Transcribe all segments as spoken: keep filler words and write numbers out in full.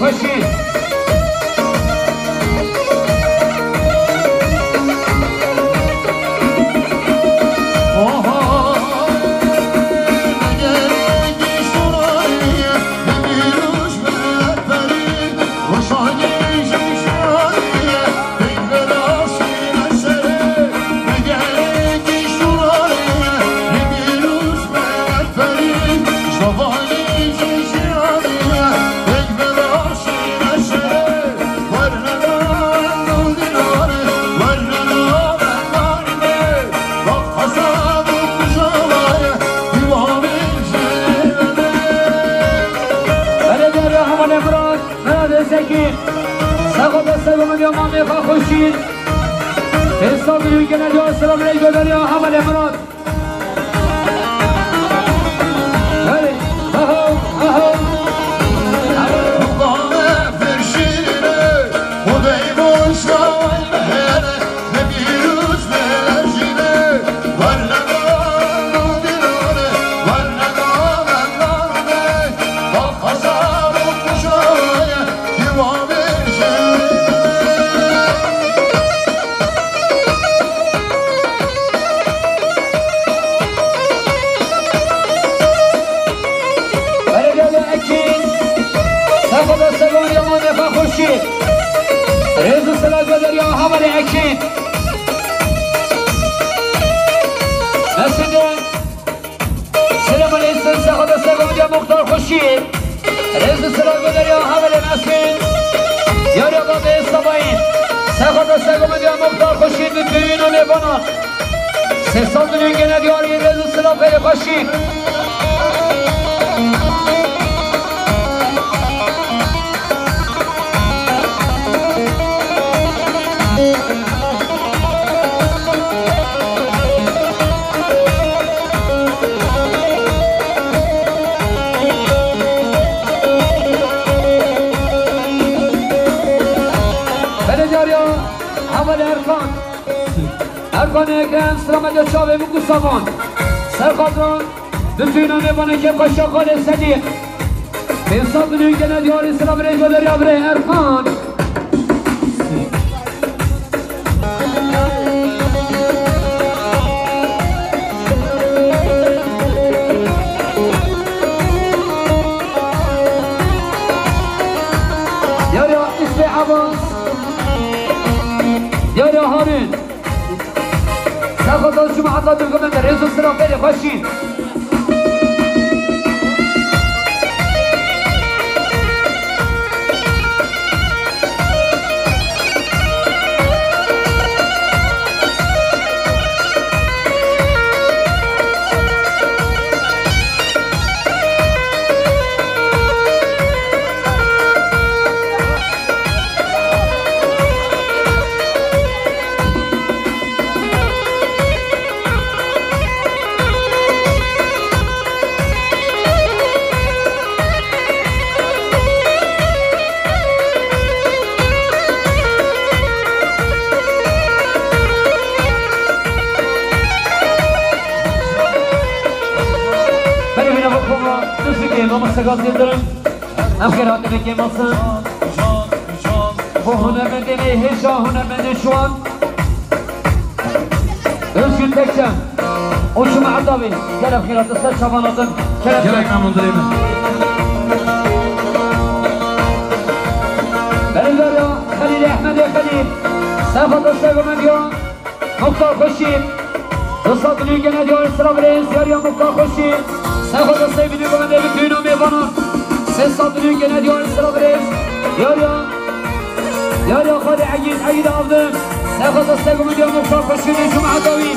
Xweşî. Belediye Rahmanê Murat, Murat Özekî, Sexo destego min ya mamê xwe xweşî. Pênc sed milyon gene diyor, selam aleyküm, ya Hamalê Murat. Hey, aha, aha. Belediye Ekin, Sexo destego min ya mamê xwe xweşî. Rêz û silav guhdarî ya Hamalê Ekin. Mesûdê Süleyman Esin, Sexo destego min ya Muxtar xweşî. Rêz û silav guhdarî ya Hamalê Mesûd. Yariya Babê Sabayî. Sexo destego min ya Muxtar xweşî, di tûyîn û mêvanan. Sê sed milyon gene diyarî, rêz û silav, xeyrê xweşî. Belediye ya Hamalê Erkan. Erkanê Ekrem, sira me de çavê min ku savan. Serxatran, di tûyîna mêvanê kêfxweşiya xalê Sedîq. Pênc sed milyon gene diyarî, sira birê guhdarî ya birê Erkan. Yariya Îsbê Ebas. Yariya Harun. Sexo destego min ya Muxtar xweşî. Berê wîna xwe koma, dizikê, mamoste Gazî Yildirim. Em xêr hatinê kêmasin. Bo hunermendê me hêja hunermendê şiwan. Özgür Tekçe. O şima edavê. Gelek xêr hatin ser çavan hatin. Kerem. Gelek memnun dilim. Berî ver ya Xelîl Ehmedê Xelîl. Sefa destego min diya. Muxtar Xweşî. Du sed milyon gene diyarî sira birêz, yariya Muxtar Xweşî. Sefa destego min diya, bi tûyîna mêvanan. Sê sed milyon gene diyarî sira birêz, yariya, yariya xalê Egîd, Egîd Avdin. Sefa destego min diya Muxtar Xweşî, li cuma dawî.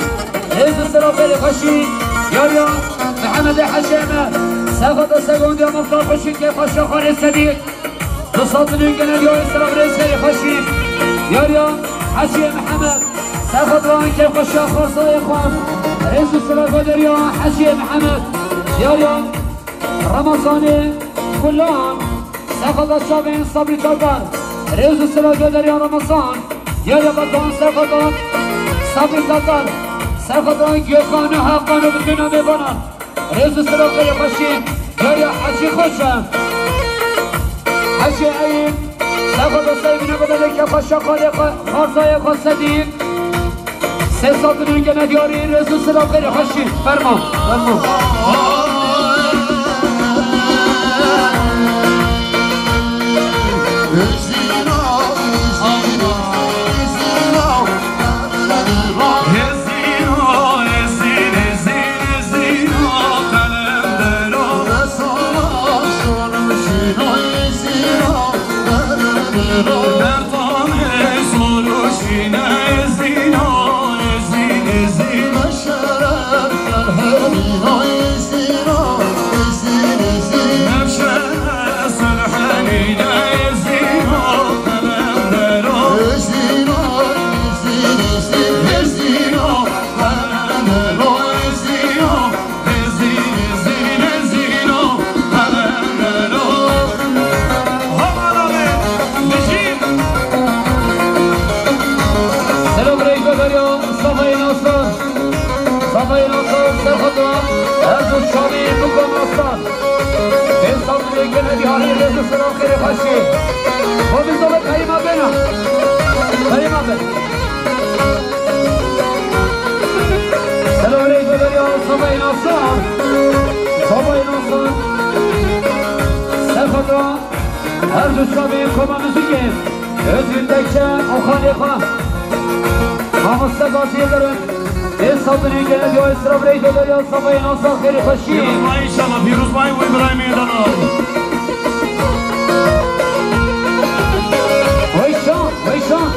Rêz û sira xêrê xweşî, yariya Mihemedê Heşê Emer. Sefa destego min diya Muxtar Xweşî, kêfxweşiya xalê Sedîq. Du sed milyon gene diyarî sira birêz, xêrê xweşî. Yariya Hecî Mihemed. Serxwedran kêfxweşiya xwerzayê xwe. Rêz û sira guhdarî ya Hecî Mihemed. Yariya Ramazanê Gulan. Serxwedran çavên Sabrî Tatar. Rêz û sira guhdarî ya Ramazan. Yariya Bedoğan Serxwedran Sabrî Tatar. Serxwedran Gökhan û Hakan û bi tûyîna mêvanan. Rêz û sira xêrê xweşî, yariya Hecî Xoca. Hecî Eyûb. Kefa şaxalê xwe, xarzayê xwe sedî. Sê sed û newî gene diyarî, rêz û silav xêrê xweşî. Fermo, fermo. Selam reyko derya, Safayê Nasran. Safayê Nasran, serxota, her du çavê Muka Nasran. Ê sabirê gene diyarî rêz û selam xêrê xweşî. Xwe bizobe kayma bena. Kayma ben. Selam reyko derya, Safayê Nasran. Safayê Nasran. Serxota, her du çavê koma muzîkê. Özgün Tekçe, Oxalê xwe. Mamoste Gaziyê Derin. Ê sabirê gene diyarî silav reyko derya, Safayê Nasran, xêrê xweşî. Pîroz bay inşallah, pîroz bay û Îbrahîmê Delal. Weyşan, weyşan.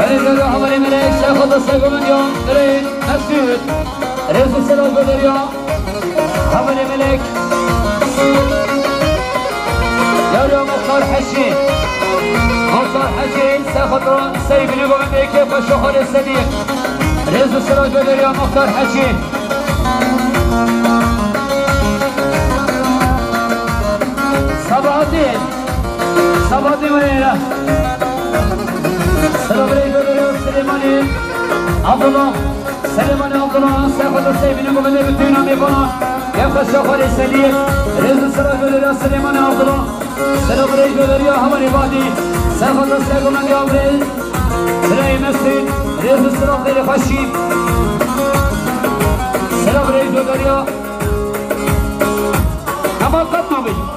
Erê, Zero, Havarê Melek, Serxota, Sergomendiya, Erê, Mesûd, rêz û silav gotiriya, Havarê Melek, Yariya Muxtar Heşî, Muxtar Heşî, Serxota, Seybînê Govendê, Kêfa Şoxalê Sedî, rêz û silav gotiriya, Muxtar Heşî. Sabahatî, Sabahatî were. Selam reyko derya Silêmanî Abdullah. Silêmanî Abdullah, Serxota Seybînê Govendê, bütün mêvana. Kêfa Şoxalê Sedî, rêz û silav gotiriya Silêmanî Abdullah. Selam reyko derya Havarê Badî. Serxota Sergomendiya Avrê. Birayê Mesûd, rêz û silav xêrê xweşî. Selam reyko derya. Hema qet nabêjim.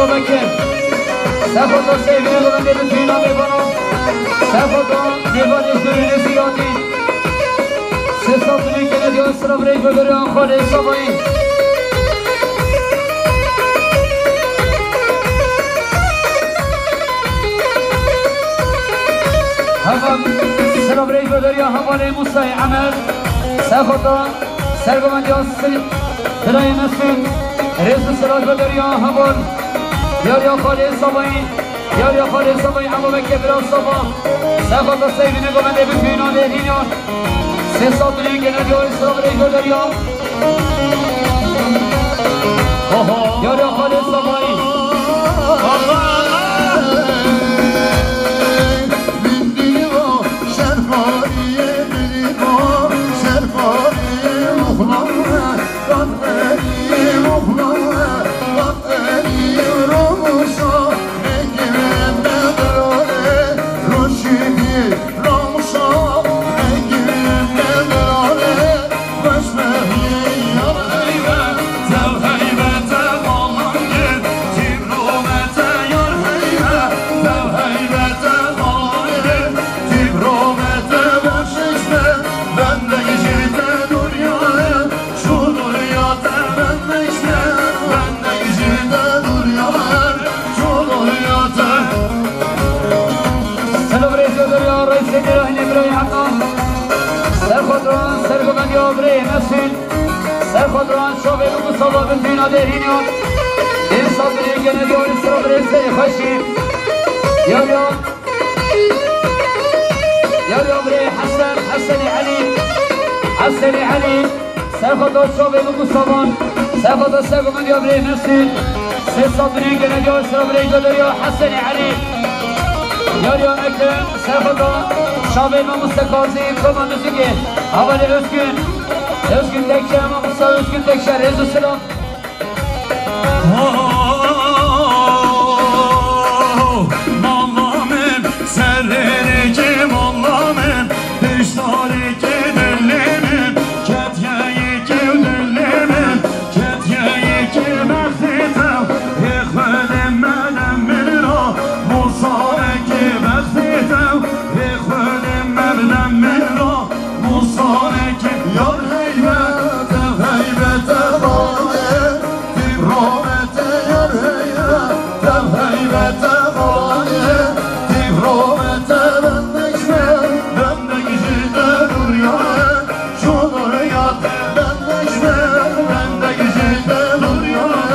Bekir. Sexota seyvine govende bi tüyüna mêvana. Sexota mêvanê jûrî ziyadî. Sê sed milyon gene diyor sıra birey gönderiyor Xalê Sabayî. Heval sıra birey gönderiyor Hevalê Musayê Emer. Sexota Sergovendiya Sirî, Birayê Mesûd, rêz û silav vederiya heval, yariya Xalê Sabayî, yariya Xalê Sabayî, Emo Mekke bira Saba, Sefa da Seyvîne govende bi tüyüna lêrîna, sê sed milyon gene diyor, silav rêz vederiya. Oho. Yariya Xalê Sabayî. Selav rêz vederiya Reîsê Dêrahînê birayê Heqan. Serxwedran, sergovendiya birayê Mesûd. Serxwedran, çavê min ku sava bin dîna dêrînî. Dêr sabirê gene diyarî sira birê serê xweşî. Yariya. Yariya birê Hesen, Hesenê Elî. Hesenê Elî. Serxwedar çavê min ku savan. Serxwedar sergo min ya birê Mesûd. Sê sed milyon gene diyor sira birê Dodoriya Hesenê Elî. Yariya Ekrem. Serxwedar çavê Mamoste Kazî, koma muzîkê. Hevalê Özgün. Özgün Tekçe, Mamoste Özgün Tekçe. Rêz û silav. Oh, mala min, serêrikê mala min, piştarikê dilê min, ketiyeyikê dilê min, ketiyeyikê bextê te, ê xwedê mede min ra, musarekê bextê te, ê xwedê mede min ra. Musarekê yar heybete, heybete xalê, tîp ravete yar heybete, heybete xalê, tîp ravete ben nekşme, ben nekşi de duryare, şu duryate ben nekşme, ben nekşi de duryare.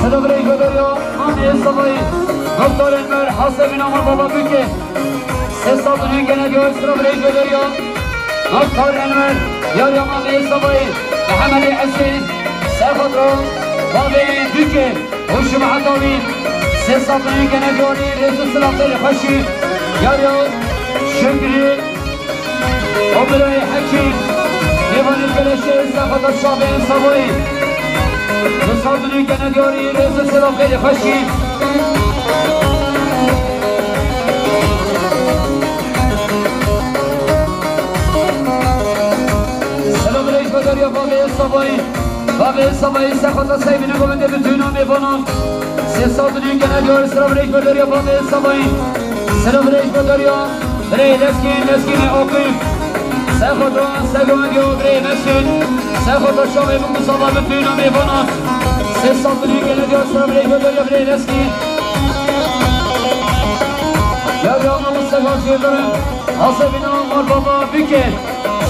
Selav rêz vederiya Mamê Sabayî, Doktor Enver, Hasebîna ma baba bike. Sê sed milyon gene diyor, selav rêz vederiya Doktor Enver, yariya Mamê Sabayî, Mehemedê Esê, Serxwedran, bavê bike. Hoş û mehetavî, sê sed milyon gene diyorî, rêz û silav xêrê xweşî. Yariya Şükrü, Omirayê Hekî, Mêvanê Keleşê, Sefada Şabê Sabayî. Du sed milyon gene diyorî, rêz û silav xêrê xweşî. Selam rêz vederiya Bavê Sabayî. Bavê Sabayî, Sefada Seyvîne govende bi tüyüna mêvanan. Sê sed milyon gene diyor, selav rêz vederiya Bavê Sabayî. Selav rêz vederiya birê Leskîn, Leskînê Akif. Sefada, sergovendiya birê Mesûd. Sefada çavê min ku sava bi tüyüna mêvanan. Sê sed milyon gene diyor, selav rêz vederiya birê Leskîn. Ya, ya, Mamoste Gazî Yıldırım. Hasebîna Omar Baba bike.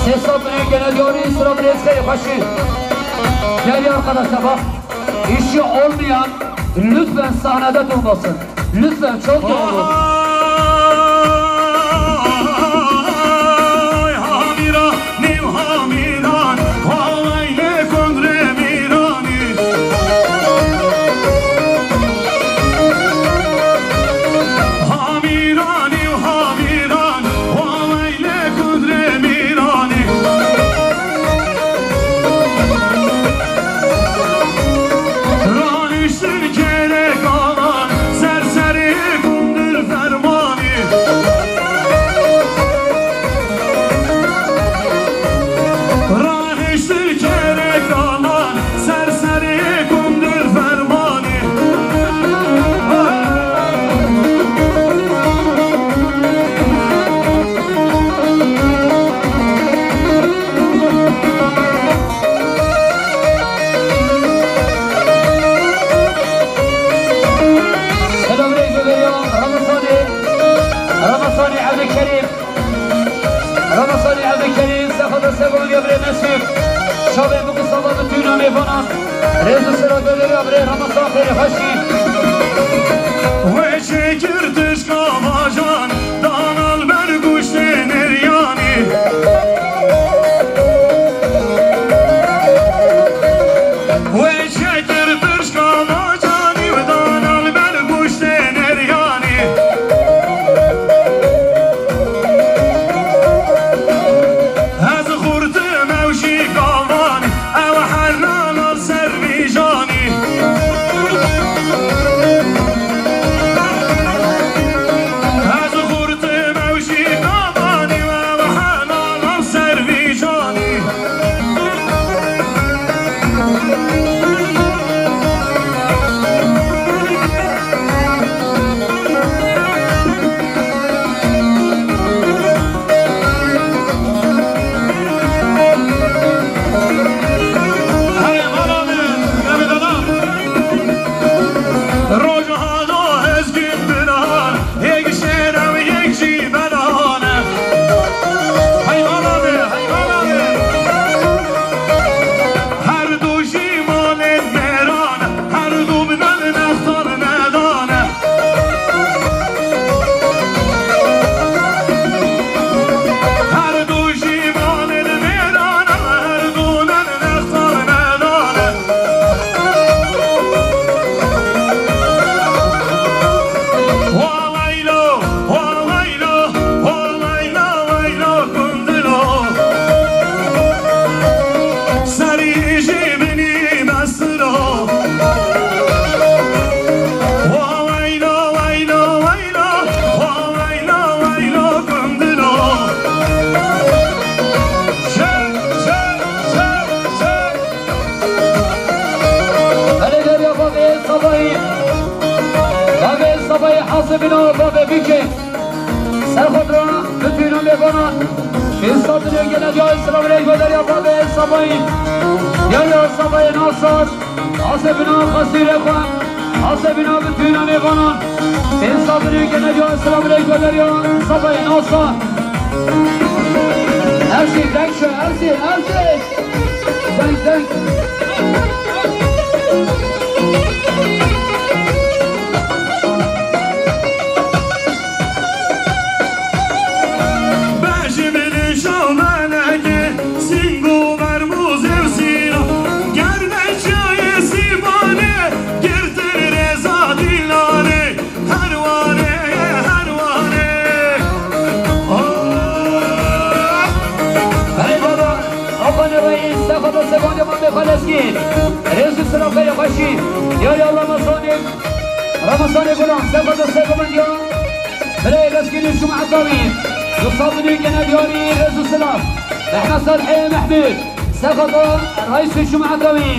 Sê sed milyon gene diyorî, sira birêz xêrê xweşî. Değerli arkadaşlar, bak, işi olmayan lütfen sahnede durmasın. Lütfen, çok yorulun. Ay, hamira, nîv hamiran, wa weylê kundrê mîranî. Hamîranî û hamîran, wa weylê kundrê mîranî. Raniştin kêrê kalan, ser serê kundir fer Ramazanê Evdikerî, Sexada Sevan ya birê Mesûd. Çavê biku sava bi tûna mêvanan. Rêz û sira guhdarî ya birê Ramazan xêrê xweşî. Wê çêkir tişka bajan, dana li ber goştê nêryanî. Wê çêkir tişka bajanî û dana li ber goştê nêryanî. Ez xurtim ew jî gavan, ew hernana ser vîjanî. Ez xurtim ew jî gavanî, ew hernana ser vîjanî. Hey, mala min, gavê dana. Roj halo hezgin binan, yek şêr ew yek jî belan e. Hey, mala min, hey, mala min. Her du jî malên mêran e. Her du bi nal nextan nedane. Her du jî malên mêran, her du nal nextan nedane. Wa weylo, wa weylo, wa weylo, weylo gundilo. Serî jî binî mesilo. Wa weylo, weylo, weylo, wa weylo, weylo gundilo. Şer, şer, şer, şer. Hele gel ya bavê Sabayî. Bavê Sabayî, hasibîna bavê bike. Ser xwe dira, bi tûna mêvanan. Pênc sed milyon gene diya, selam aleykum, derya bavê Sabayî. Ya ya Sabayî nasar. Hasibîna xesîrê xwe. Hasibîna bi tûna mêvanan. Pênc sed milyon gene diya, selam aleykum, derya Sabayî nasar. Erzî, denk şu, erzî, erzî. Deng, deng. Bejimini şameleke, sîng û mermûzê û sîra, gerdeçiyayê sîbanê, girtin rêza dîlanê. Her wane, her wane. Ah! Hey baba, Apanê Reîs, Sexada Sevan ya mamê xwe Lezgî. Rêz û silav xêrê xweşî. Ya ya Ramazanê, Ramazanê Gulan, Sexada Sevan ya. Birayê Lezgî li Cuma Dawî. Du sed milyon gene diyarî, rêz û silav. Mehmet Salihê Mehmûd, Sexada Reîsê Cuma Dawî.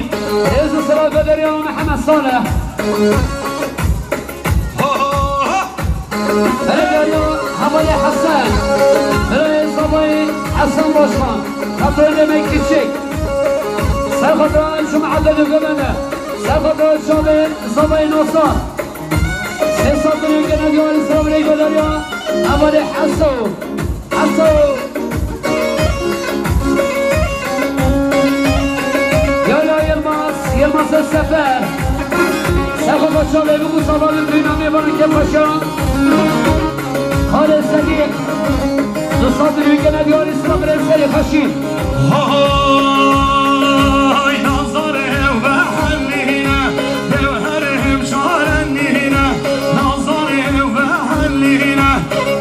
Rêz û silav guhdarî ya Mehmet Salih. Belediyeya Hevalê Hesen, Birayê Sabayî Hesen Başkan, Katerîna Mekîçik, Serxatira Cumhuriyet Dögevene, Serxatira Çavê Sabayî Nasar, sê sed milyon gene diyarî selamê guhdarî ya Hevalê Heso. Heso. Yala Yilmaz, Yilmaz Sefer. Sexo Paşa ve bu sala bir düğün amê bana ke paşa. Halê Sedîq. Du sed milyon gene diyarî selamê serê xweşî. Hay nazar ew behelîne, dew her hem çarenîne, nazar ew behelîne.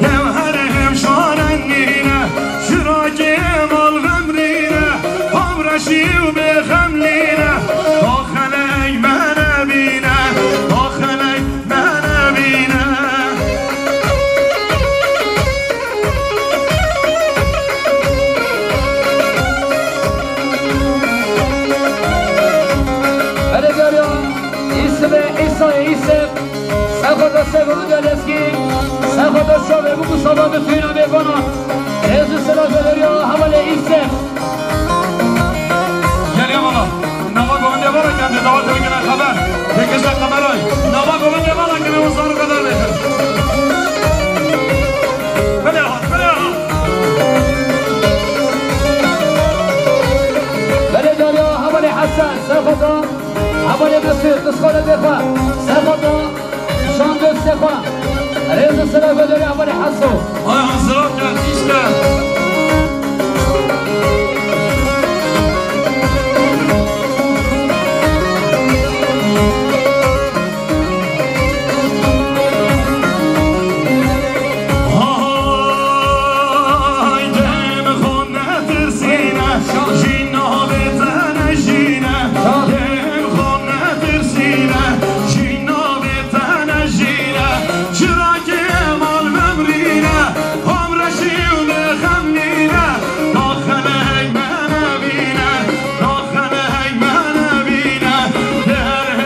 Dew her hem şarenîne, şirakê mal xemrîne, xamreşî û bêxemlîne, daxelek me nebîne, daxelek me nebîne. Hele gel ya, îsmê Îsayê Îsem. Sexo do sego do leskî, sexo do şovê bu musaba bi tîna mêvana. Rêz û silav guhdarî ya hevalê Îsem. Gel ya mala. Nava govendê vara kendê, dawa tewî gene xeber. Pêkişte kameray. Nava govendê vara gene o zar qeder bêtir. Belê hat, belê hat. Sefa, Sefa da, şan dostê xwe. Rêz û sera guhdarê hevalê Heso. Ay, hazrat ya, tîşke. Hay, dem xwe netirsîne, jîna bê te nejîne. Dem xwe netirsîne, jîna bê te nejîne. Çira ke mal memrîne, hamreşî û bêxemlîne. Daxelek me nebîne, daxelek me nebîne. Derim,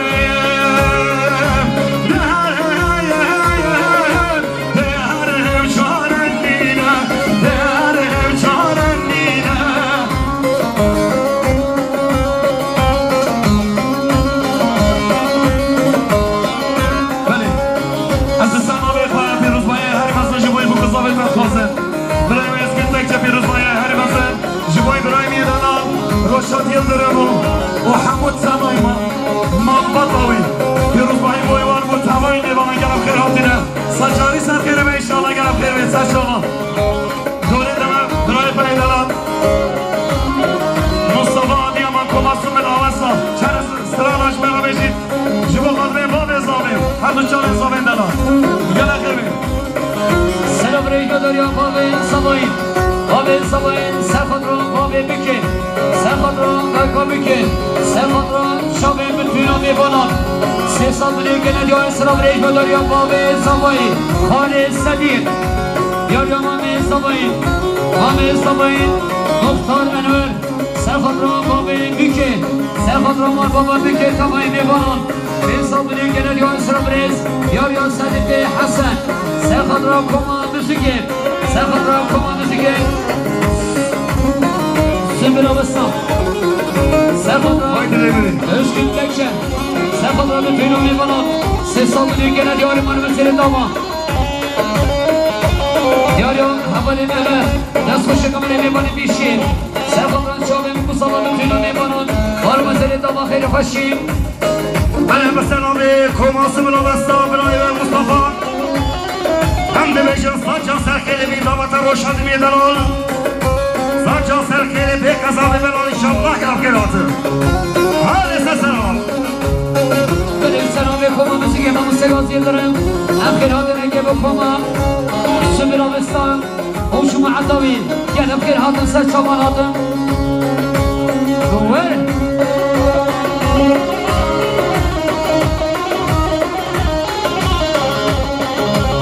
derim, derim çare nîne, derim çare nîne. Belê. Ez di ser navê xwe pîrozbahiya herî mezin ji bo wî biku zavê me dixwazim. Birayê wê ez giltekçe pîrozbahiya herî mezin ji bo wî birayê min yê delal Roşat Yildirim û, û hemû temayê me, malbata wî. Pîrozbahî bo wî wan bû, temayê mêvanan gel bi xêr hatine. Sed carî ser xêrê me înşallah gel bi xêr bê ser çava. Dorê de me birayê xwe yê delal Mustafa Adiyaman Komasûm min Awesta. Çend strana ji me re bêjît. Ji bo xatirê bavê zavê, her du çavên zavên delal. Gele xêr bê. Selam rêj guhdarê bavê Zemayî. Bavê Zemayî, ser xatira bavê Bikê. Ser xatira kaka Bikê. Ser xatira çavên bi tûna mêvanan. Sê sal dilê gele diyarê selam rêj guhdarê bavê Zemayî. Xalê Sedîq. Diyarê mamê Zemayî. Mamê Zemayî. Muxtar Enwer. Ser xatira bavê Bikê, ser xatira mal bava Bikê, temayê mêvanan. Pênc sal dilê gele diyarê sira birêz, diyarê Sedîqê Hesen. Ser xatira koma muzîkê, ser xatira koma muzîkê. Simbira Wisa. Ser xatira Özgün Tekçe. Ser xatira bi tûna mêvanan. Sê sal dilê gele diyarê mal bi serê dava. Diyarê hevalê me be, dest xweş e, kamerê mêvanê bîşî. Ser xatira çavên ku sala min tûna mêvanan, bar bi serê dava xêr û xweşî. Belê, bi selamê koma Simbira Westa, birayê me Mustafa. Em dibêjin, saca ser xêrê vî daweta Roşan Dimiyê delal. Saca ser xêrê pê qezabê delal, înşallah gel bi xêr hatin. Halê ser selam. Belê, bi selamê koma muzîkê Mamoste Gazî Yildirim. Em xêr hatin eke bi koma Simbira Westa. Û cemaeta wî gelek xêr hatin ser çavan hatin. Wer.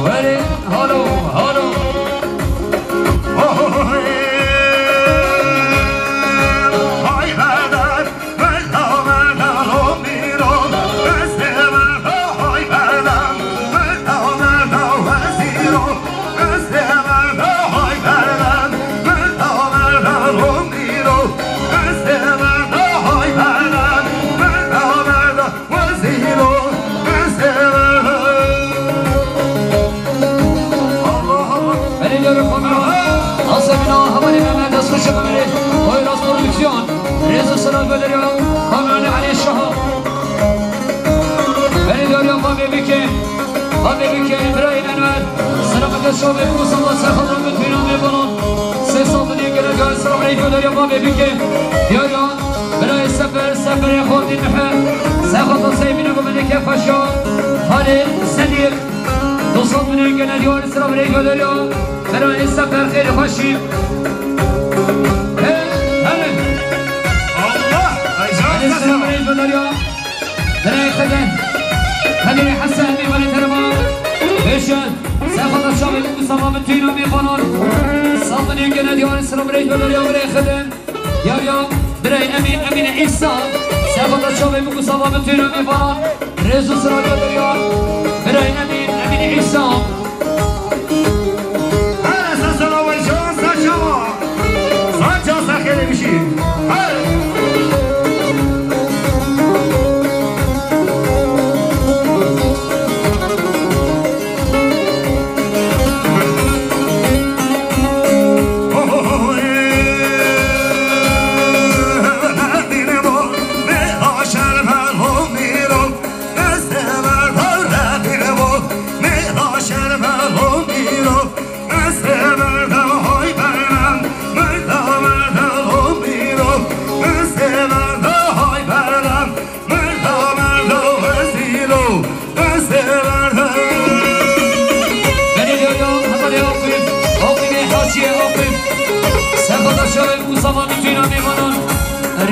Werê, halo, halo. Hay beden, merda, merda, lo miro, este merda, hay beden, merda, merda, weziro. Belediye Kamera, Asemina, Haberî Mehmet, Destxweşî Kamerê, Poyraz Prodüksiyon, Rêz û Selam Belediye, Kamerayê Elî Şaha. Belediye Kamera Bikê, Bavê Bikê, birayê Enwer, selamete şovê ku sala ser xatira min tûna mêvanan. Sê sal dilê gele diyarê selam reyko derya bavê Bikê. Diyarê birayê Sefer, Seferê xortî Mihe. Ser xatira Seymîne ku min eke xweşa. Halê Sedîq. Du sal dilê gele diyarê selam reyko derya. Birayê Sefer xêr xweşî. He, hele. Allah, ay, can Halê sesi. Selam reyko derya. Birayê Xidin, Xidinê Hesen, mêvanê terima. Bêşin, ser xata çavê min ku sava min tîna mêvanan. Sal dilê gele diyarê selam rêj be derya birayê Xidin. Diyarê birayê Emîn, Emînê Îsa. Ser xata çavê min ku sava min tîna mêvanan. Rêz û sira be derya. Birayê Emîn, Emînê Îsa. Hele, ser sera we can, ser çava. Saca ser xêrê bişî. Hele.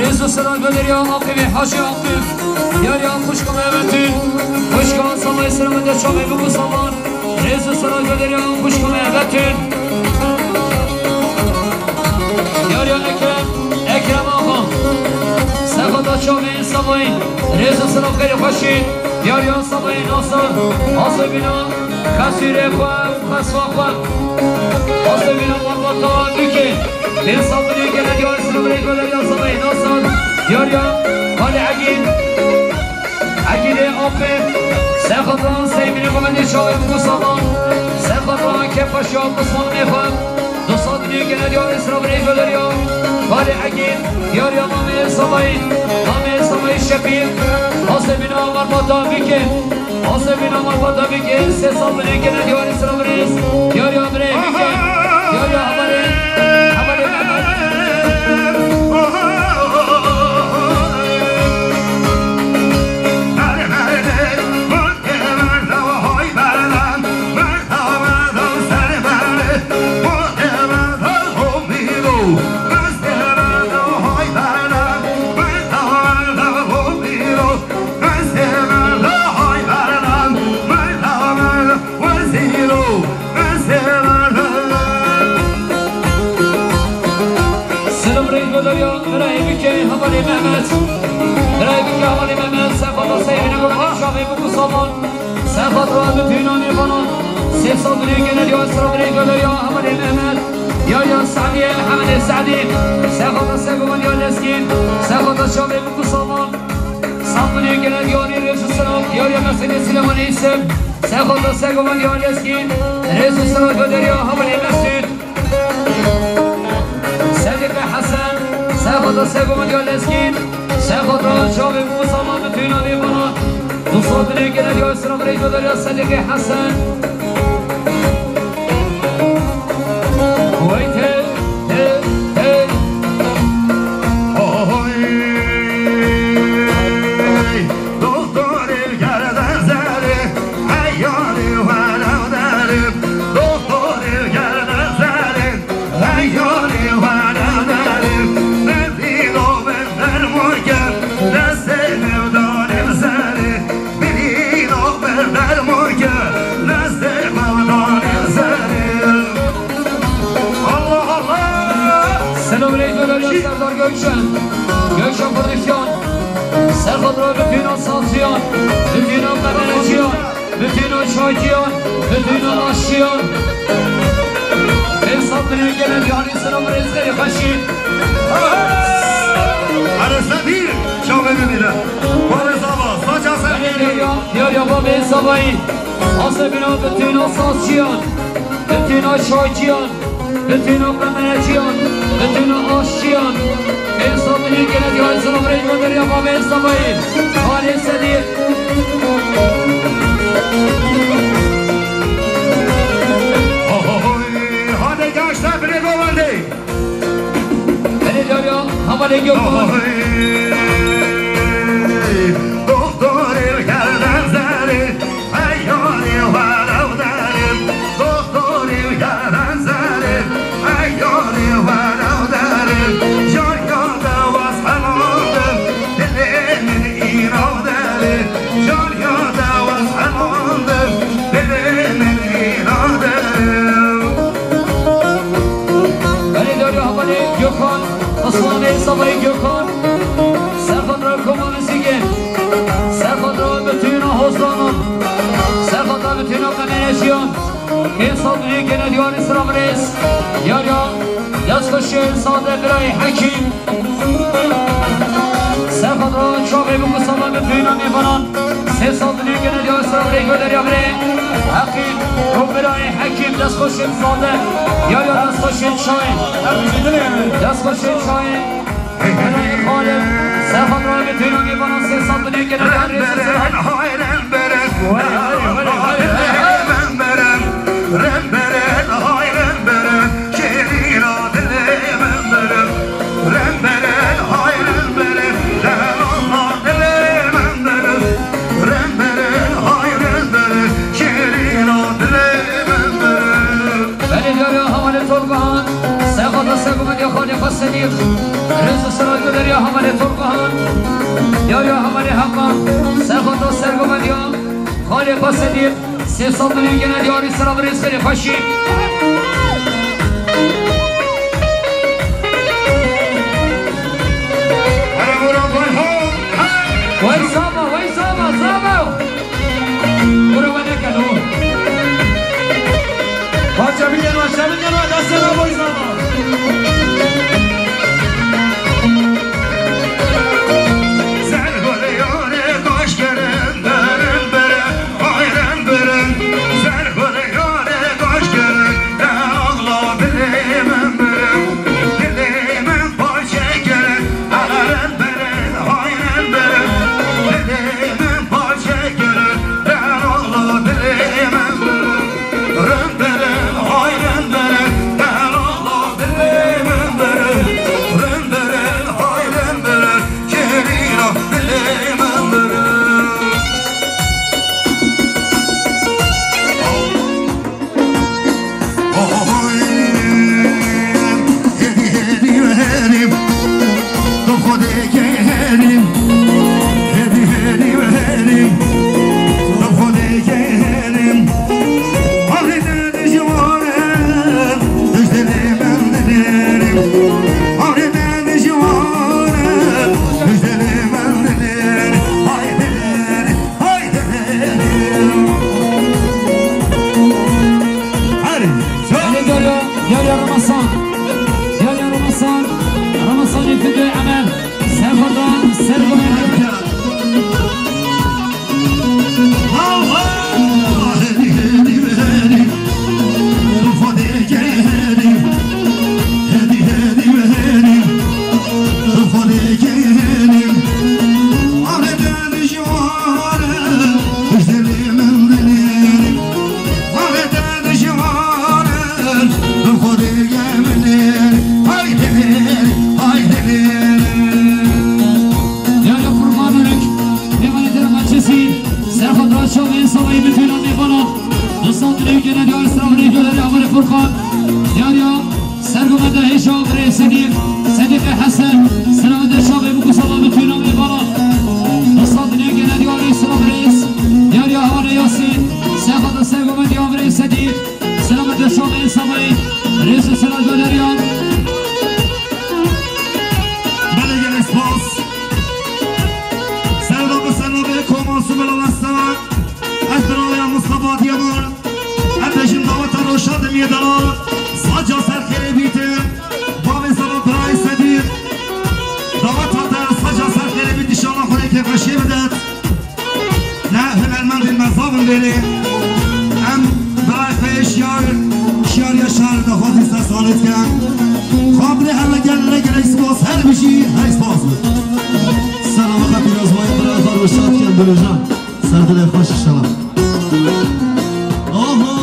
Rêz û sera Goderiya Aqibê Hacî Aqib. Diyariya xwişka me Betûl. Xwişka Salayê sera me de çavê biku salan. Rêz û sera Goderiya xwişka me Betûl. Diyariya Ekrem, Ekrem Axa. Serxata çavê Salayê. Rêz û sera xêrê xweşî. Diyariya Salayê Nasir. Asê bîna. Xesûrê xwe û xeswa xwe. Asê bîna malbata bike. Pênc sed milyon gele diyar sirorê gole ya Salayê Nasir. Diyar ya Xalê Egîn. Egînê Aqib. Serxata Seymînê Gomendê çavê biku salan. Serxata Kepaşa Osmanê xwe. Du sed milyon gele diyar sirorê gole ya Xalê Egîn. Diyar ya Mamê Salayê. Mamê Salayê Şefîq. Asê bîna malbata bike. Asê bîna malbata bike, sê sed milyon gele diyarê sira birêz. Diyariya birê bike. Diyariya hevalê. Hevalê Mehmet. Selam rêz Goderiya, birayê bike, hevalê Mehmet. Birayê bike, hevalê Mehmet, serxata Seymînê Gomendê çavê biku salan. Serxata Betûna Nêvanan. Sê sed milyon gele diyar sira birê Goderiya, hevalê Mehmet. Diyariya Se'dî, Mehemedê Se'dî. Serxata Sego Gomendê ya Lezgîn. Serxata çavê biku salan. Sed milyon gele diyarê rêz û sera, diyariya Mesûdê Silêmanê Îsem, serxata Sego Gomendê ya Lezgîn, rêz û sera Goderiya hevalê Mesûd. Sedîqê Hesen, serxata Sego Gomendê ya Lezgîn, serxata çavê biku salan Betûna Nêvanan. Du sed milyon gele diyarê sira birê Goderiya Sedîqê Hesen. Hey, hey, hey. Oy, doktorê gerden zerê, hey yarê were derê, doktorê gerden zerê, hey yarê were derê, ne dîno ben dermoke, ne sênev danê zerê. Birîna ber dermoke, destê xwe danê serê. Allah Allah! Selam aleyküm, Serdar Gökçen. Gökçen Prodüksiyon. Serxatro Betûna sazciyan, Betûna qemereciyan, Betûna çayciyan, Betûna aşçiyan. Pênc sed milyon gele diyarê selam rêzgirê xweşî. Erê sedî çavê bibîne. Barê zava, saça ser Diyariya, diyariya babê zavayî. Asê bîna Betûna sazciyan, Betûna çayciyan, Betûna qemereciyan, Betûna aşçiyan. Pênc sed milyon gele diyarê selam rêzgirê babê zavayî. Xalê Sedîq. Oy, hadi gençler, bire govende. Belê diyariya hevalê Gökhan. Doktorê gerden zerê, hey yarê were derê. Doktorê gerden zerê, hey yarê were derê. Carya de waz helandim, dilê min îna derê. Carya de waz helandim, dilê min îna derê. Belê diyariya hevalê Gökhan, Osmanê Sabayê Gökhan. Serxatro koma Mizîgê. Serxatro Betûna hozdanan. Serxata Betûna qemereciyan. Pênc sed milyon gele diyarê sira birêz. Diyariya destxweşê zade birayê Hekîm. Serxatro çavê biku salan Betûna Nêvanan. Sê sed milyon gele diyarê sira birê Goderiya birê. Hekîm, û birayê Hekîm, destxweşê zade. Diyariya destxweşê çayê. Destxweşê çayê. Xalid, serxatro Betûna Nêvanan sê sed milyon gele diyarê sira. Belê diyariya hevalê Tolga Han, serxata Sego Gomendê ya xalê xwe Sedîq. Rêz û sera guhdarî ya hevalê Turkan, ya ya hevalê Heqan, Serxweta Sergovendiya, Xalê Xwesedî, sê sed milyon gene diyarî sera bi rêz xêrê xweşî. Wey zava, wey zava, zava. Bura we nekeno. Parça bigeno, çe bigeno, destê me boy zava. Serxwedê yarê kaş kerin, berin, berin, ayren, berin. Serxwedê yarê kaş kerin, ne ağla dilê min birin. Dilê min parçe kerin, ayren, berin, ayren, berin. Dilê min parçe kerin, ne ağla dilê min birin. Rindere, hay rindere, delala dilê min bere. Rindere, hay rindere, kêrîna dilê min bere. Oy, hêdî, hêdî, hêdî. Tu xwedê kê hêdî, hêdî, hêdî, hêdî. Tu xwedê kê hêdî. Abrê te Yarya, Yarya Ramazan. Yarya Ramazan. Ramazan yekinde Emel. Serxweda, Serxweda. Yarya Kurbanlık, Hevalê Dermaçesî, Serxwet Raçavê, Savayî, Mitîna Mêvana, Dostan dilê gene diyar sera birê guhdarî Hevalê Furkan, Yarya Sergomenda Hêja birê Sedîq, Sedîqê Hesen, Selamete Şavê, Mukusala, Mitîna Mêvana, Dostan dilê gene diyarî sera birêz, Yarya Hevalê Yasîn, Serxweta Sergomendiya birê Sedîq, Selamete Şavê, Savayî, rêz û sera guhdariyan. Belê gelek spas. Serda bi serda bê koma Sumela Westa. Ez biraya Mustafa Diyemar. Em bêjin daweta roşa dimiyê dela. Saca ser xêrê bîtin. Bavê zava birayê Sedîq. Daweta te saca ser xêrê bît, inşallah Xwedê kêfxweşiyê bidet. Ne hunermendên me zav in lêlê. Em birayê xwe yê Şiyar, Şiyar Yaşar daxwazî ser salê dikin. Xwe birê her ne gel ne gelek spas, her bijî, her spas. Serama xwe pîroz, birayê xwe roşa dikin, dilêjan. Ser dilê xweş inşallah. Aha!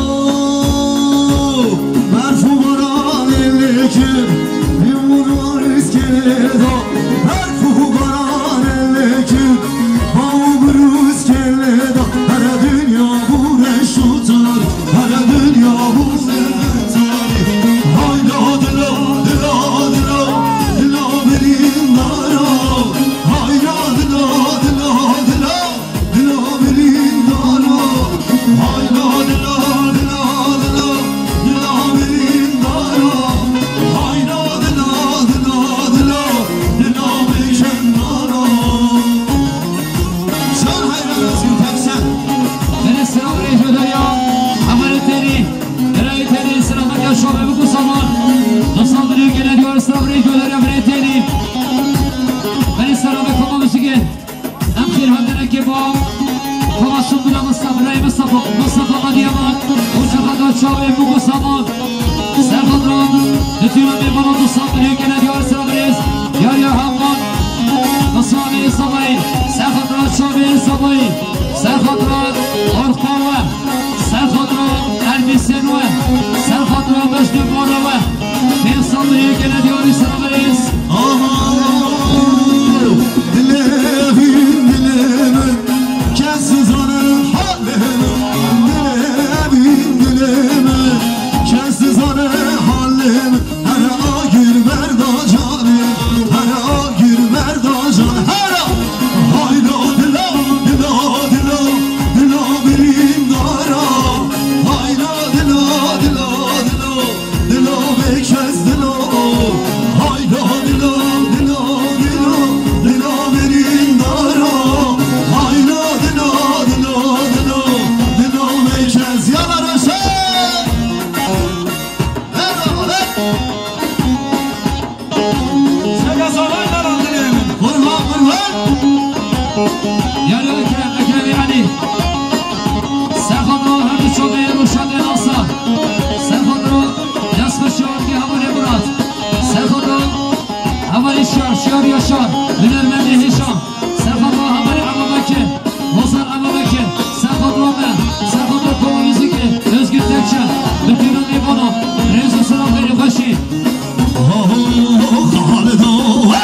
Berf û baranê lêkir, hîmûn û rîskê lê da. Berf û baranê lêkir, baw û birûskê lê da. Here dinya bû reş û tar, here dinya bû reş û tar. Hayda dila, dila, dila, dila birîndara. Hayda dila, dila, dila. Dila birîndara, hayda dila, dila, dila, dila birîndara, hayda dila, dila, dila, dila bêjendara. Ser hayran olsun, tek sen. Bere selam rêjo derya, hevalê tenî, berayê tenî, selam ya şovê biku saman. Dostan dilê gene diyar selam rêjo derya, berê tenî. Bere selam koma bisigin. Em xêr hatinekê ba Xwema Sumbula Mustafa, Birayê Mustafa, Mustafa Adiyaman, Hoca Xadar Çavê, Mugo Saman, Serxadran, Ditîna Mêvana, Dostan Birê gene diyar sera birêz, Yarya Hakan, Hasanê Sabayî, Serxadran Çavê Sabayî, Serxadran Orxan we, Serxadran Ermîsên we, Serxadran Beşnê Bana we. Pênc sal yê gele diyarî sera birêz. Aha, dilê vîn dilê min, kes dizane halê min. Dilê vîn dilê min, kes dizane halê min. Her agir berda Şiyar Yaşar, hunermendê hêşa, serxatra Hevalê Ebabekir, Hozan Ebabekir, serxatra me, serxatra Koma Muzîkê, Özgür Tekçe, Betîna Mêvana, rêz û selam, xêr û xweşî. Xalido,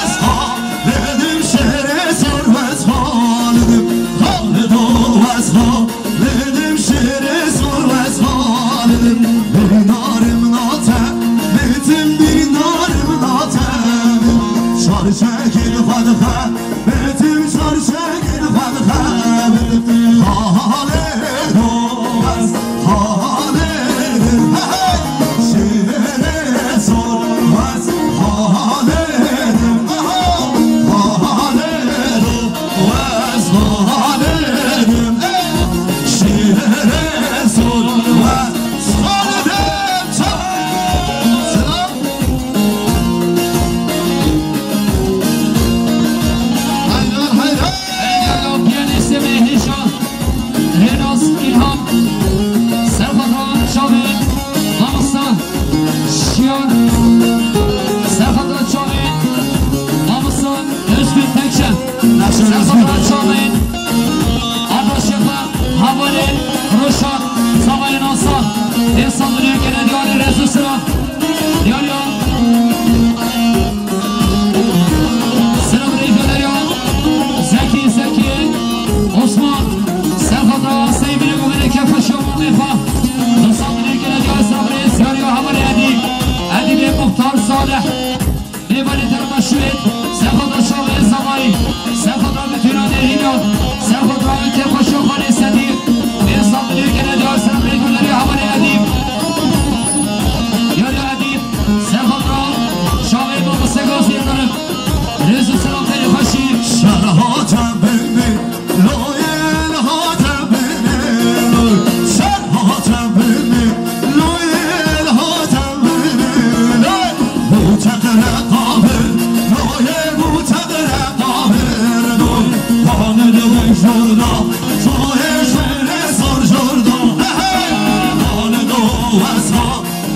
ez xalidim, şêrê sor, ez xalidim. Xalido, ez xalidim, şêrê sor, ez xalidim. Bînarim nate, bitim bînarim nate. Şarşekî xwe dixe, bitim şarşekî xwe dixe. Xalido, ez xalidim. Hey, hey. Şêrê sor, ez xalidim. Aha, xalidim. Ez xalidim, ey, şêrê sor, ez xalidim. Selam. Hayran, hayran. Ey, ya, piyanîstê me hêşa. Rênas Îlham. Serxatra çavên mamosta Şiyar. Serxatra çavên mamosta Özgür Tekçe. Serxatra çavên Arda Şefa, Havalê Roşan, Zavayê Nasa, Êsan Dilê Kene Diyarê, rêz û selam. Diyar ya. Selam rêk Diyar ya. Zekî, Zekî, Osman, Serxatra, Seyvine Gomene, Kefa Şefa, Mefa. Êsan Dilê Kene Diyar, selam rêk Diyar ya, Havalê Edî. Edî bê Muxtar Salih. Mêvanê derma şûyê, serxatra çavê zavayî, serxatra mitûna nêrîna, serxatra û kêfxweşiya xalê Sedîq, êsan dilê kene diyar ser rêk û derê Hevalê Edîb. Yarê Edîb, serxatra çavê mamoste Gazî Îbrahîm, rêz û selam, xêr û xweşî. Şer hate binê, loyê hate binê, loy. Şer hate binê, loyê hate binê, loy. Bû teqre qabir, loyê bû teqre qabir, loy. Xanê de vejorda, soyê şêrê sor jorda. Hey, hey. Xanê do wesxa,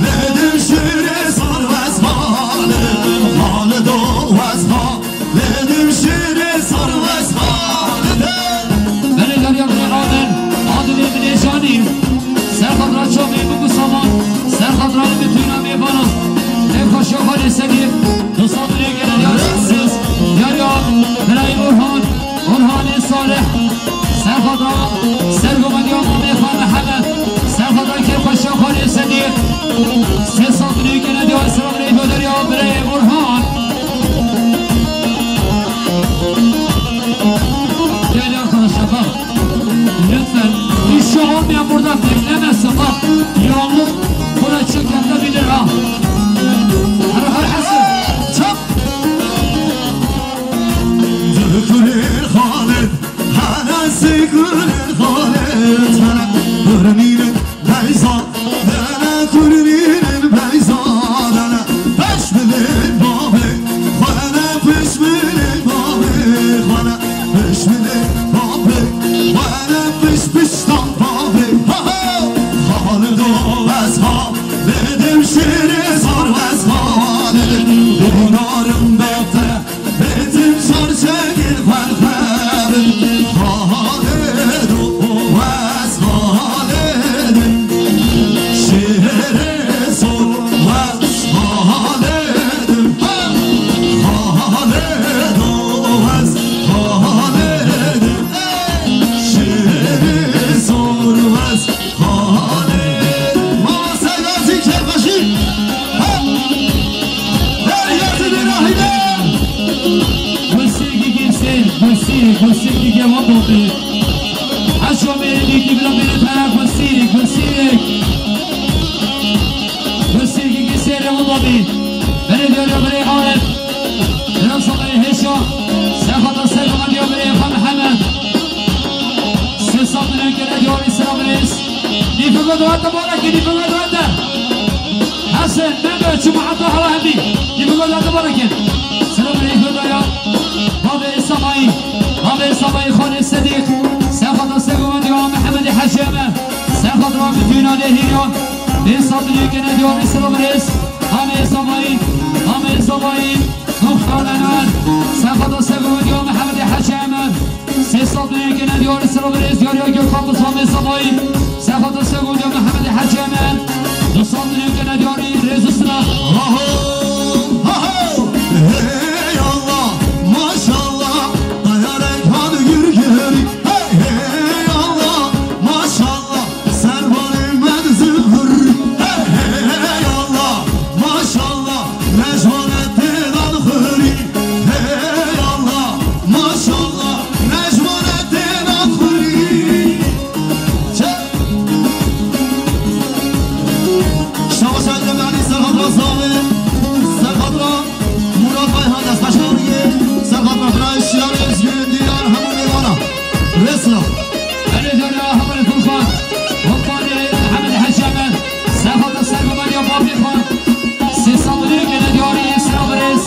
lê dim şêrê sor wesxa, lê. Xanê do wesxa, lê dim şêrê sor wesxa, lê. Belê derya bile aden, adilê bile janî. Serxatra çavê min ku saman, serxatra min tûna mêvana. Ev xweşiya xalê Sedîq, du sed lê gere ya Sedîq. Yarya, birayê Orhan, Orhanê Salih. Serxatra, sergomendiya mamê xwe Mihemed. Serxatra kê xweşiya xalê Sedîq. Sê sed lê gere ya selam rê goder ya birayê Orhan. Değerli arkadaşlar, bak. Lütfen, bir şey olmayan burada beklemesin, bak. Yoğunluk buraya çöketebilir ha. Her, her, her şey. Çap. Dökülür Halid, hala sekülür Halid, hala görünür. Beyza, dene kurunînin beyza, dene peşmilin babê, xwene peşmilin babê, xwene peşmilin babê, xwene peş peştan babê. Ha ha! Xalido ez ha, dedim şêrê sar ez ha, dedim. Dinarim bete, Betim çarşegir xwe xebin, Xalido wes Xalidim. Şêrê sor wes Xalidim. Xalido wes Xalidim. Şêrê sor wes Xalidim. Mama Seyazî Kerbaşî. Ha! Her yazı bir rahide. Gulsîrgî gî sêr, gulsîrî, gulsîrgî gê wan botê. Heşo mêrê dîtî bila mêrê tera gulsîrî, gulsîrî. Gulsîrgî gî sêrê wan botê. Berê diyarê berê Arif. Biraz sonra heşo. Sefata sergama diyor berê Efendi Hemed. Sesat dönüyor gene diyor İslam Reis. Nîfika duete bana ki nîfika duete. Hesen, Mehmet, şu muhatta hava hemî. Nîfika duete bana ki. Selam aleyküm daya. Babê Samayî. Babê Samayî xanê Sedîq. Sefata Sego ve diyor Mehmet Hacı Eme. Sefata Rabbi Tüyna Lehirya. Sesat dönüyor gene diyor İslam Reis. Babê Samayî. Babê Samayî. Muxtar Enwer. Gene diyarî sira birêz, diyarî Gökhan Buzhan ve Samayî. Sefata Segudiya Mehemedê Hecî Emen. Du sal diyarî gene diyarî rêz û sina. Aho! Aho! Hey Allah, maşallah, dayarek hadi gür gürü. Hey, hey Allah, maşallah, servanê me di zixir. Hey, hey Allah, maşallah, Necwane têdan xurî. Hey Allah, maşallah, Necwane têdan xurî. Çe- Şabaş Ecem Elî, Serhat Razavi, Serhat Ra, Murat Ayhan, Esbaş Avriye, Serhat Ra, Bira Şiyar, Özgün Diyar, hemû mêvana. Resla. Erê dora hevalê Furkan, Furkanê Mihemed Hecî Emen, Sefata Sergomeriya Babê Xan, sê sed û newî gene diyarî sira birêz,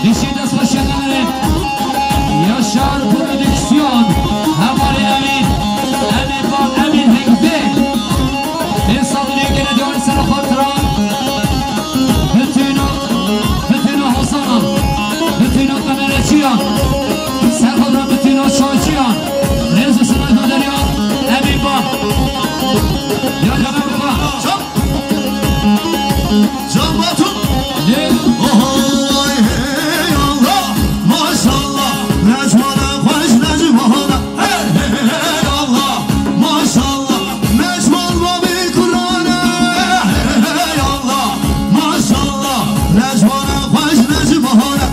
dişî dest xweşiya Emerê, Yaşar Prodüksiyon, hevalê Emîn, Emîn Bab, Emîn Hengdê, sê sed û newî gene diyarî sira xatira, Bitîno, Bitîno Hasanan, Bitîno Qemereçiyan, Serxodan Bitîno Çaçiyan, Rêz û Sina Doderiyan, Emîn Ba. Ya Can Batu. Lê. Oho, ay hey Allah, maşallah, Necmana xweş Necmana. Hey, hey, hey, Allah, maşallah, Necman babê Kur'ane. Hey, hey, hey, Allah, maşallah, Necmana xweş Necmana.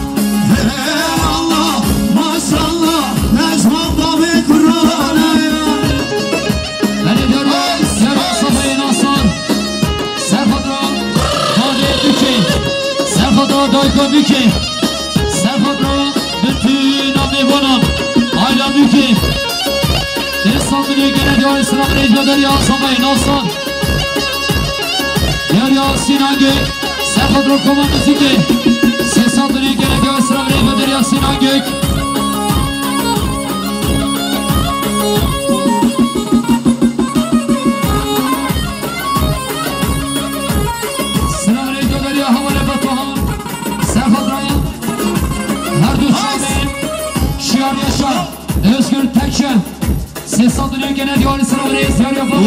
Hey, Allah, maşallah, Necman babê Kur'ane. Belê dora, dora Sofayê Nasan. Serxotra, dadê Bükê. Serxotra, dayka Bükê. Serxotra, bütün amêvanan. Ayla Bükê. Dê sandinê gene diyarî sira rêz ve deriya Sofayê Nasan. Diyarî Sinan Gök. Serxotra koma muzîkê. Sê sandinê gene diyarî sira rêz ve deriya Sinan Gök. Sira rêz ve deriya hevalê Batuhan. Serxotra. Her du çavê Şiyar Yaşar, Özgür Tekçe. Sê sed û newî gene diyarî sira birêz, diyarî Afan.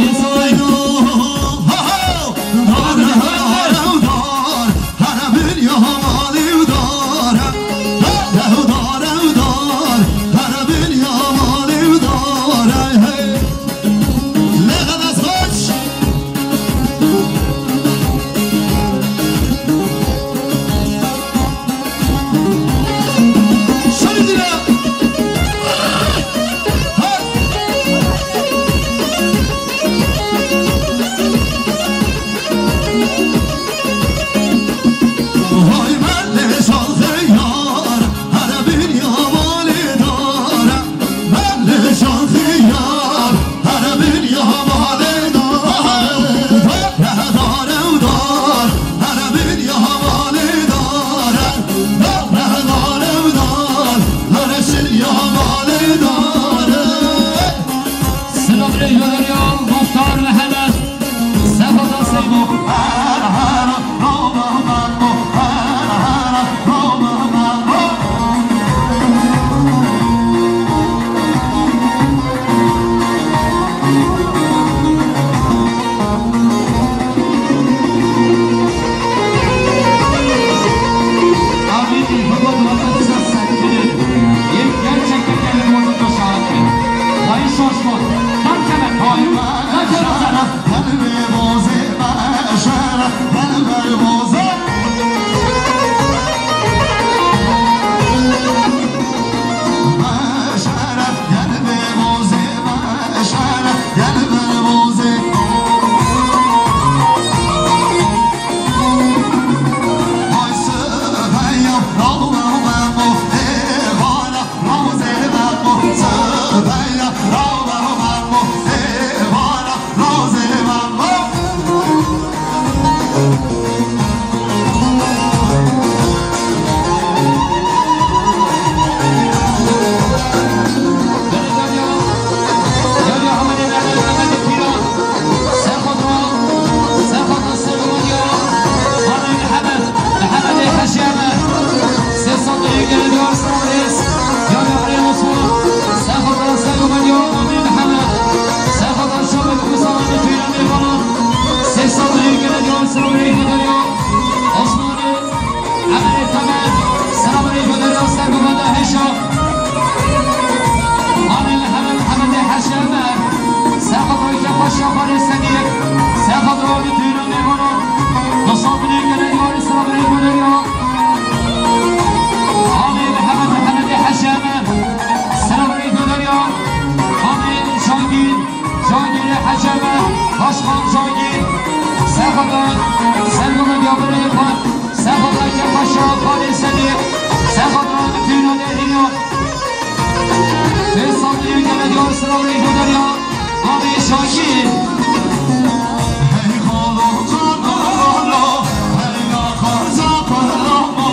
Hêşa. Anî li hemî Mihemedê Hecî Emer. Serxwe rojê xweş ya xwe rê sedî. Serxwe rojê tûyîna mêvanan. Dostan dilê gelê diyarî sira birê Goderya. Anî li hemî Mihemedê Hecî Emer. Sira birê Goderya. Anî Cangîr. Cangîrê Hecî Emer, Başkan Cangîr, Serxwedan, Serxwedan ya birê xwe, Serxwedan ke paşa xalê sedî, Serxwedan tûna derîna. Fêsal diye gele diyar sira rê Goderya, Amê Cangîr. Hey xalo, xalo, xalo, hey ya xaza xwe ramo.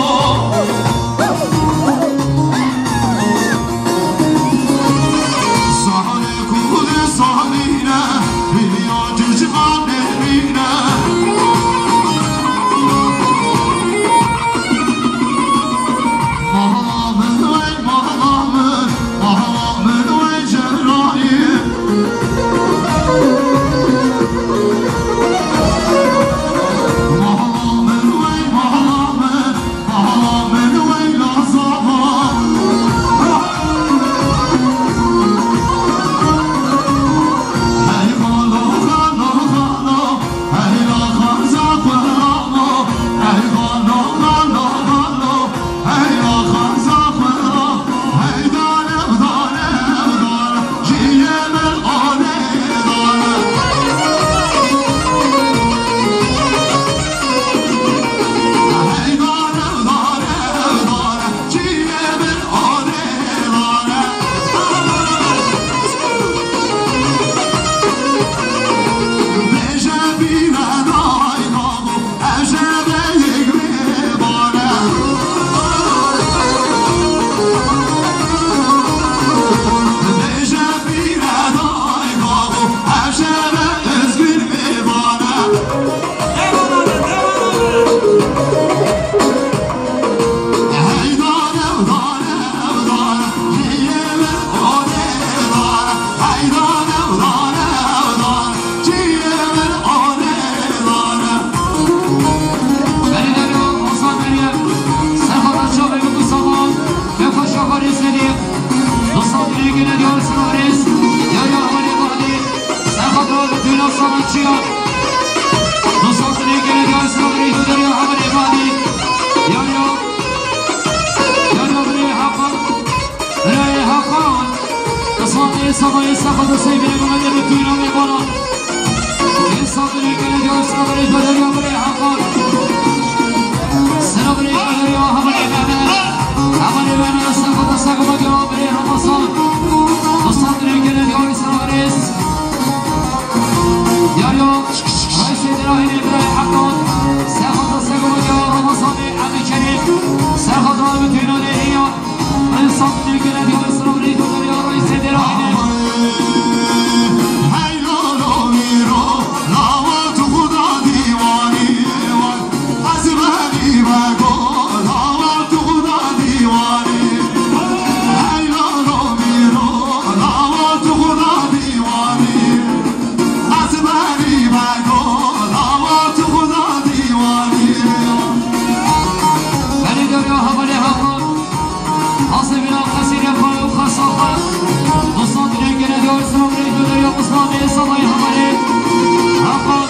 Serxwe rojê tûna sanatçiya. Dostan dilê gelê diyar sira birê Goderya, Hevalê Badî. Yar ya. Yar ya birê Hakan. Birê Hakan. Qismetê Samayê Serxwedan Seyfî Mehemedê bi tûna mêvanan. Dostan dilê gelê diyar sira birê Goderya, birê Hakan. Sira birê Goderya, Hevalê Mehmet. Hevalê Mehmet, Serxwedan Serxwedan ya. Ramazan. Dostan dilê gelê diyarî sira rêz. Yar ya. Reîsê Derahînê birayê Hakan. Serxwedan Serxwedan ya Ramazanê Ebdîkerîm. Serxwedan bi tûna derîna. Dostan dilê gelê diyarî sira rêz Goderya, Reîsê Derahînê. Belê Derya, Hevalê Hakan. Hasê vîna qesîrê xwe û xesa xwe. Dostan dilê gelê diyar sira rêz Goderya, Osmanê Samayê Hevalê Hakan.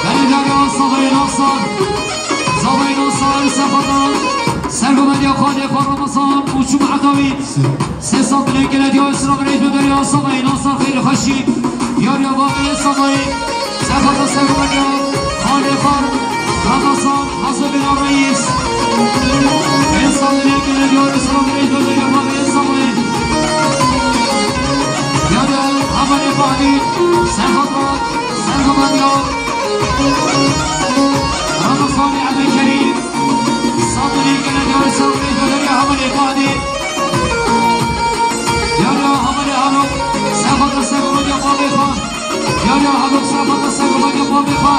Belê Derya, Samayê Nasar. Samayê Nasar, Serxwedan. Serxwedan ya xalê xwe Ramazan û Cuma Dawî. Sê sal dilê gelê diyar sira birê Goderya, Samayê Nasar, xêr û xweşî. Yar ya bavê Samayê. Serxwedan Serxwedan ya. Xalê xwe Ramazan. Hazır bir reis. Fêsal dilê gelê diyar sira birê Goderya, bavê Samayê. Yar ya Hevalê Badî. Serxwedan. Serxwedan ya. Ramazanê Ebdîkerîm. Sal dilê gelê diyar sira birê Goderya, Hevalê Badî. Yar ya Hevalê Halok. Serxwedan Serxwedan ya, bavê xwe. Yar ya Halok, Serxwedan Serxwedan ya, bavê xwe.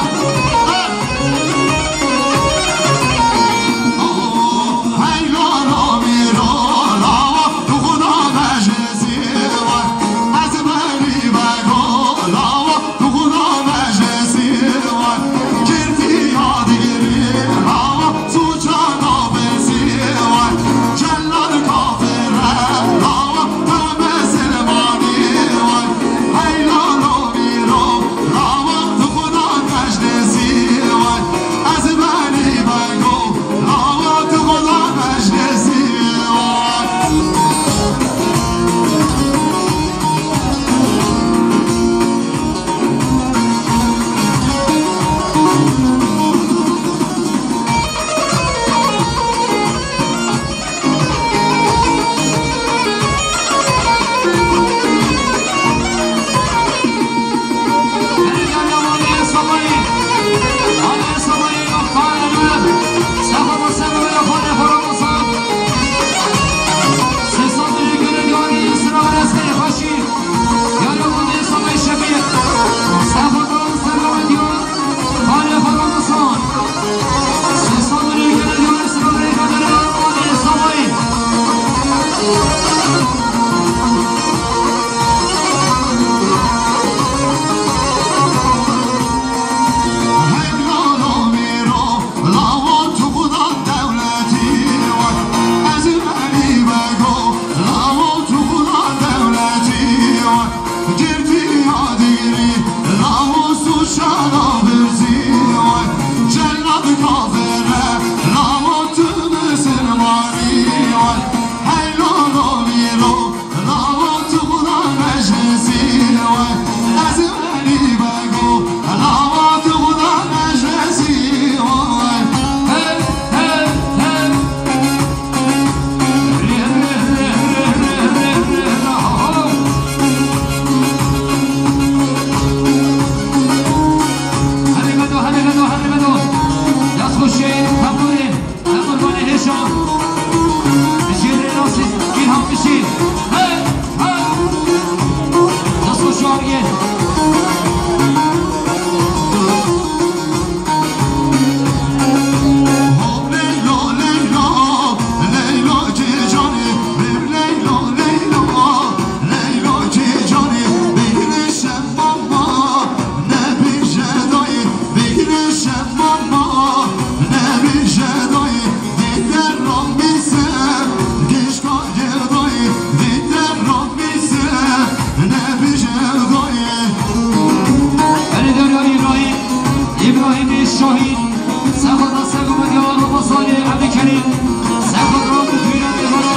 Sefo Ram, Tüyüne Beyhara,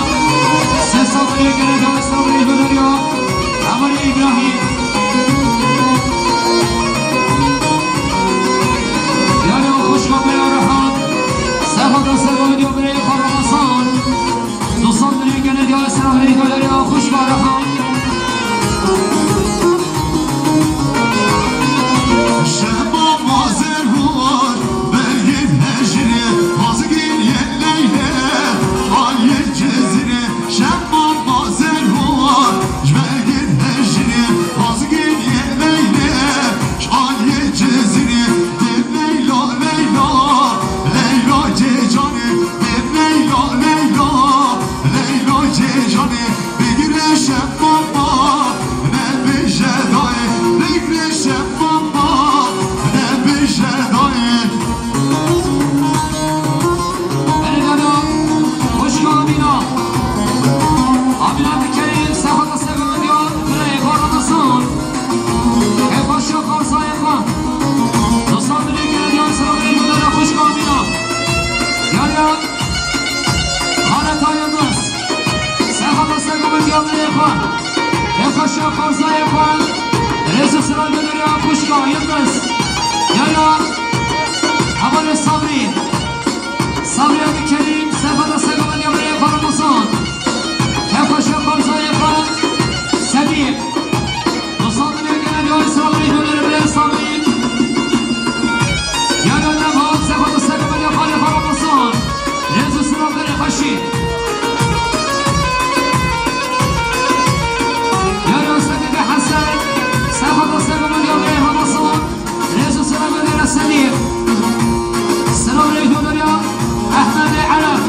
Sesa Beyhara, Sesa Beyhara, Amar İbrahim. Yani o hoş kapıya rahat. Sefo da Sefo diyor, bire Ramazan. Dosan bire gene diyor, Sefo bire diyor, ya hoş kapıya rahat. Şema mazer var, belgin hejri, bazgin ye Leyle, Aliye Cezire. Şema mazer var, belgin hejri, bazgin ye Leyle, Aliye Cezire. De Leyla, Leyla, Leyla Cecane, de Leyla, Leyla, Leyla Cecane. Bigire şefama, ne bije dayê. Bigire şefama, ne bije dayê. Elî Dana, hoş geldin Amîna. Amîna Kerim, sefata sevindiya, birayê xwe Ramazan. Hêfa şa xarzayê xwe. Dostan, dilê gele diya, selamê Elî Dana, hoş geldin Amîna. Yar yar. Xaleta Yildiz. Sefata sevindiya, birayê xwe. Hêfa şa xarzayê xwe. Rêz û selam gönderî xwişka Yildiz. Yaya. Hevalê Sabrî. Sabrî Abdülkerim. Sefata sevindiya, birayê xwe Ramazan. Hêfa şa xarzayê xwe. Sedî. Dostan, dilê gele diya, selamê gönderî birayê Sabrî. Yaya Nevat. Sefata sevindiya, birayê xwe Ramazan. Rêz û selam gönderî xweşî. Yara Sedî ve Hesen, sefata sevindiya, birayê Ramazan. Rêz û selam gönderî Sedî. Selam rêz gönderî Ehmedê Ereb.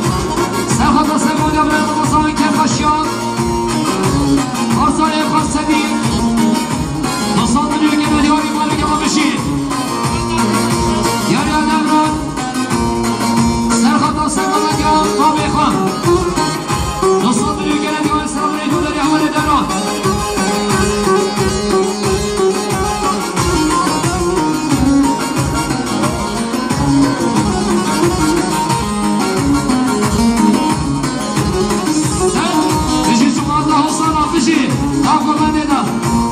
Sefata sevindiya, birayê Ramazan, kêfa şiya. Xarzayê xwe Sedî. Dostan, dilê gele diya, îmanê gele bişî. Yara Devran. Serxeta Serxeta ya, babê xwe. Dostan, dilê gele diya, selamê gönderî hevalê Devran. Sen bijî, Cuma da Hosana bijî. Daha kurban eda.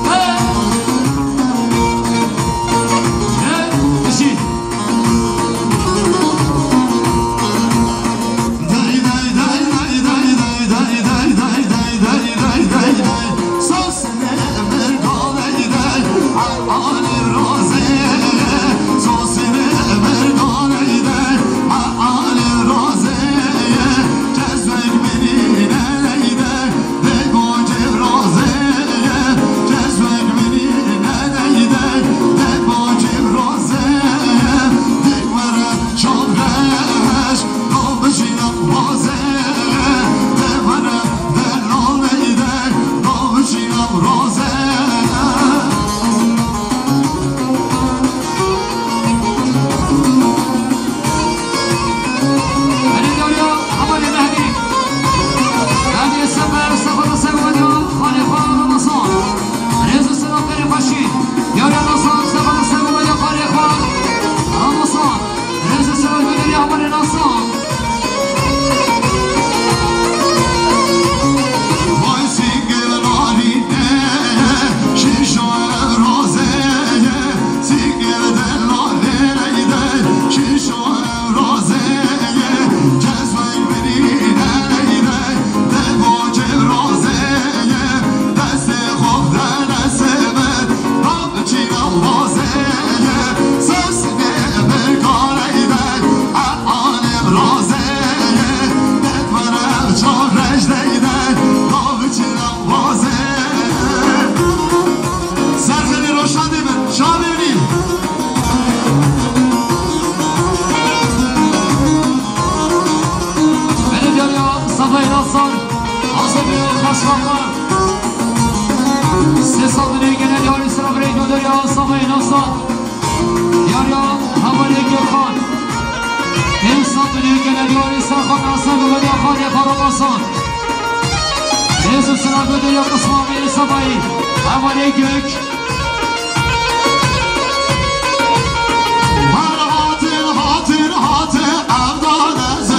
Hey! Hey! Bijî. Rêz û selam berê xweşî. Yara Ramazan, sefata sevindiya, birayê xwe Ramazan. Rêz û selam gönderî hevalê Ramazan. Vay singil narîne, şîşo rozeye, singil delalê leyde, şîşo rozeye, cezvek birîne leyde, devo cevrazeye, destê xwe de destê min, Çîna wazeye, sesine bir kareyde, Er'anim razeye, Bedvere çarrejdeyde, Davi çîna wazeye. Serxerê roşan dê bin, şabê nî. Belediye ya, Safayê Nasar, Azemî Xasfaqan. Sê sal dilê gele diyarî sira birê gönder ya Safayê Nasar. Diyar ya hevalê Gökhan. Ev sal dilê gele diyarî sira xwe Nasar ve ya xalê xwe Ramazan. Rêz û selam gönder ya qisma Amîrê Safayê. Hevalê Gök. Her hatin, hatin, hatin, evdan ez,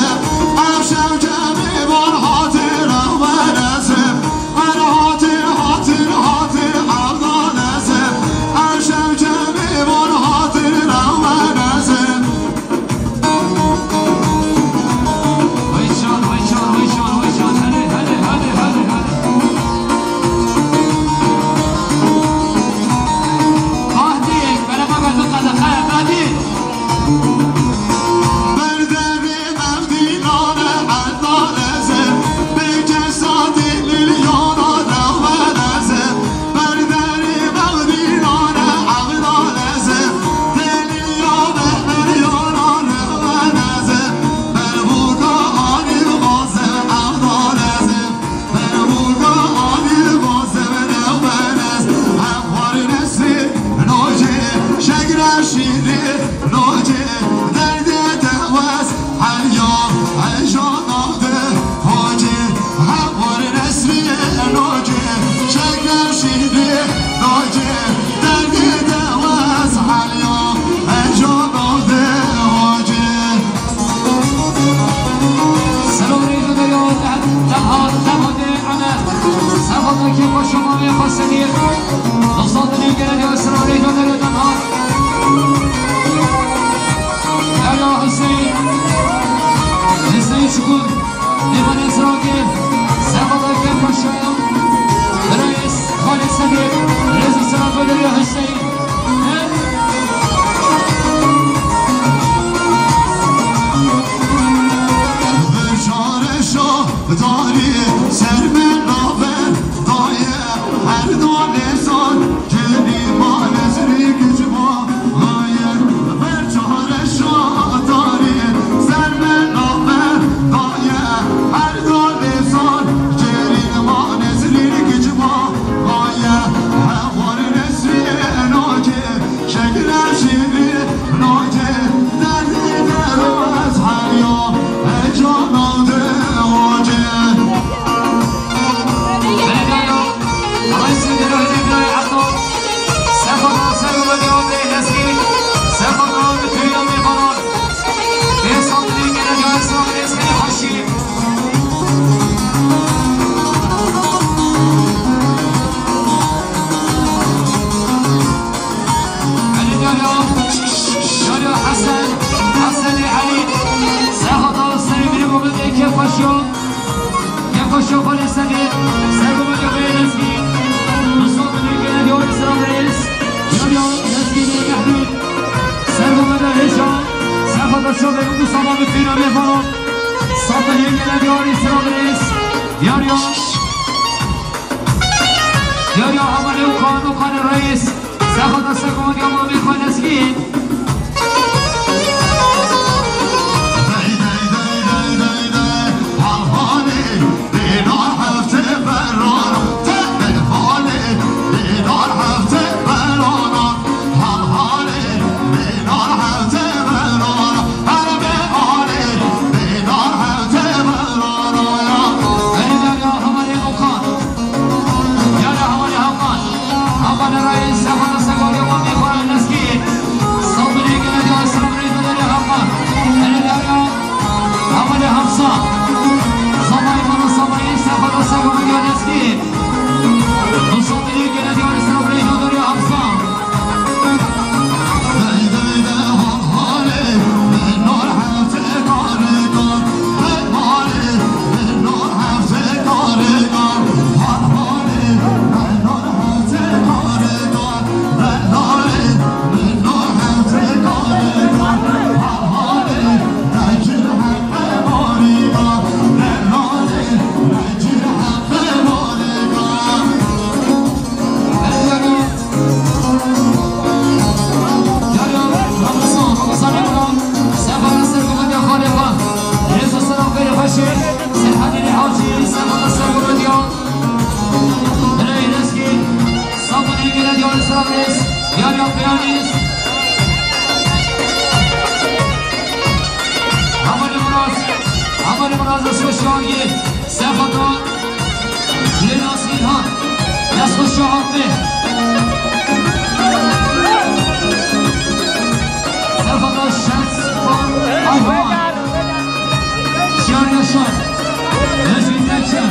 Mêvanê Siragê, Sefada Kevpaşa, Reis Xalê Sedê, Rêzî Sera Bedriya Huseyîn. Ver çare şa darî ser me naver daye, her dalê sar Kerîma Nezrî Gicma Xaye, ver çare şa darî ser me naver daye, her dalê sar Kerîma Nezrî Gicma Xaye, hewar Nesrî nake, şekre şîrî nake, derdî dero ez heriya, hecana de oce. Kevpaşa Xalê Sedê, Sergo Medya Xalê Lezgî, Mustafa Lezgî, Diyarî Sera Reis, Yahya Lezgî Mehmûd, Sergo Medya Hêja, Sefada Şovê û Mustafa Bitîna Mêvana, Sata Yengele Diyarî Sera Reis, Yahya, Yahya Hamalê û Kan û Kanê Reis, Sefada Sergo Medya Mamê Xalê Lezgî. Yara hevalê Hakan. Hakan Reis, Hakan Segoviya, Mamê Xora Lezgî. Sabirê gele diya Sabirê Bedere Hakan. Hele diya hevalê Hafsa. Samayê Mala Samayê, Hakan Segoviya Lezgî. Bu sabirê gele diya Sabirê Bedere Hafsa. Sefada, Lênas Îlhan, Nesxo Şahapê. Sefada Şens Ayhan, Şiar Yaşar, Necmi Teçer,